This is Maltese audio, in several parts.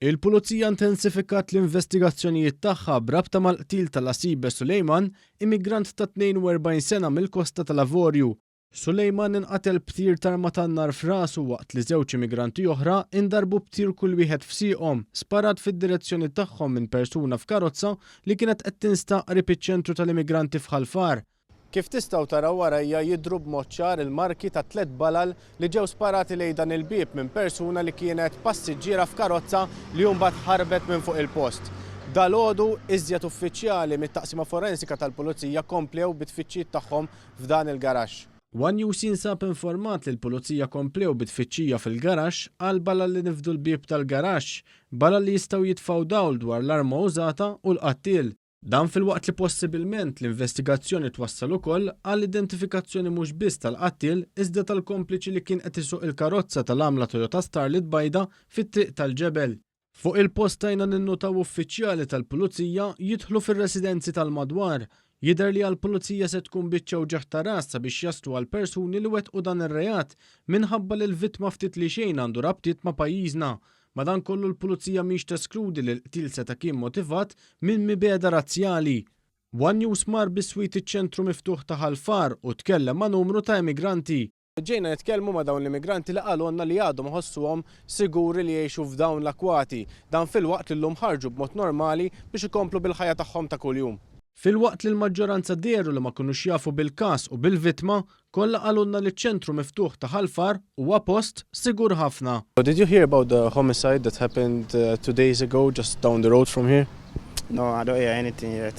Il-Pulizija intensifikat l-investigazzjonijiet tagħha b'rabta mal-qtil ta' Lasibe Sulejman, immigrant ta' 42 sena mill-Kosta tal-Avorju. Sulejman inqatel b'tir t'arma tan-nar f'rasu waqt li żewġ immigranti oħra indarbu b'tir kull wieħed f'sieqhom, sparat fid-direzzjoni tagħhom minn persuna f'karozza li kienet qed tinstaq qrib iċ-ċentru tal-immigranti f'Ħal Far. Kif tistgħu taraw warajja jidhru b'mod ċar il-marki ta' tlett balal li ġew sparati lejn dan il-bieb minn persuna li kienet passiġġiera f'karozza li mbagħad ħarbet minn fuq il-post. Dalgħodu, iżjed uffiċjali mit-Taqsima Forensika tal-Pulizija komplew bit-tfittxijiet tagħhom f'dan il-garaxx. One News jinsab informat li l-Pulizija komplew bit-tfittxija fil-garaxx għal balal li nifdu l-bieb tal-garaxx, balal li jistgħu jitfgħu dawl dwar l-arma użata u l-qattiel. Dan filwaqt li possibilment l-investigazzjoni twassal ukoll għall-identifikazzjoni mhux biss tal-qattiel iżda tal-kompliċi li kien qed isuq il-karozza tal-għamla Toyota Starlet bajda fit-triq tal-Ġebel. Fuq il-post stajna ninnutaw uffiċjali tal-Pulizija jidħlu fir-residenzi tal-madwar. Jidher li għall-Pulizija se tkun biċċa wġigħ ta' ras sabiex jaslu għall-persuni li wettqu dan ir-reat minħabba li l-vittma ftit li xejn għandu rabtiet ma' pajjiżna. Madankollu l-Pulizija mhix teskludi li l-qtil seta' kien motivat minn mibegħda razzjali. One News mar biswit iċ-ċentru miftuħ ta' Ħal Far u tkellem ma' numru ta' emigranti. Ġejna nitkellmu ma' dawn l-immigranti li qalulna li għadhom iħossuhom siguri li jgħixu f'dawn l-akkwati. Dan filwaqt li llum ħarġu b'mod normali biex ikomplu bil-ħajja tagħhom ta' kuljum. Filwaqt li l-maġġoranza dehru li ma kinux jafu bil-każ u bil-vittma, Kollha qalulna li ċ-ċentru miftuħ ta' Ħal Far huwa post sigur ħafna. Did you hear about the homicide that happened uh, 2 days ago just down the road from here? No, I don't hear anything yet.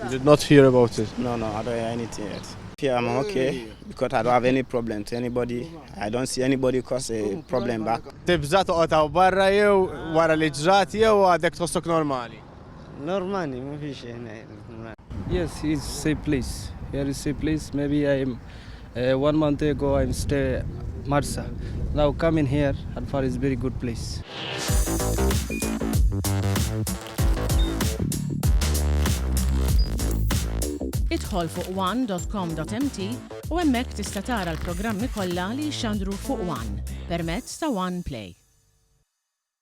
You did not hear about it? No, I don't hear anything yet. Yeah, I'm okay because I don't have any problem to anybody. I don't see anybody cause a problem back. Tibża toqgħod hawn barra jew wara li ġrat jew għadek tħossok normali? Normali, ma fi xejn hena. Yes, it's safe place. Here is safe place. Maybe I'm one month ago I'm stay Marsa. Now coming here, Ħal Far is very good place. Idħol fuq one.com.mt u hemmhekk tista' tara l-programmi kollha li jixxandru fuq One permezz ta' One Play.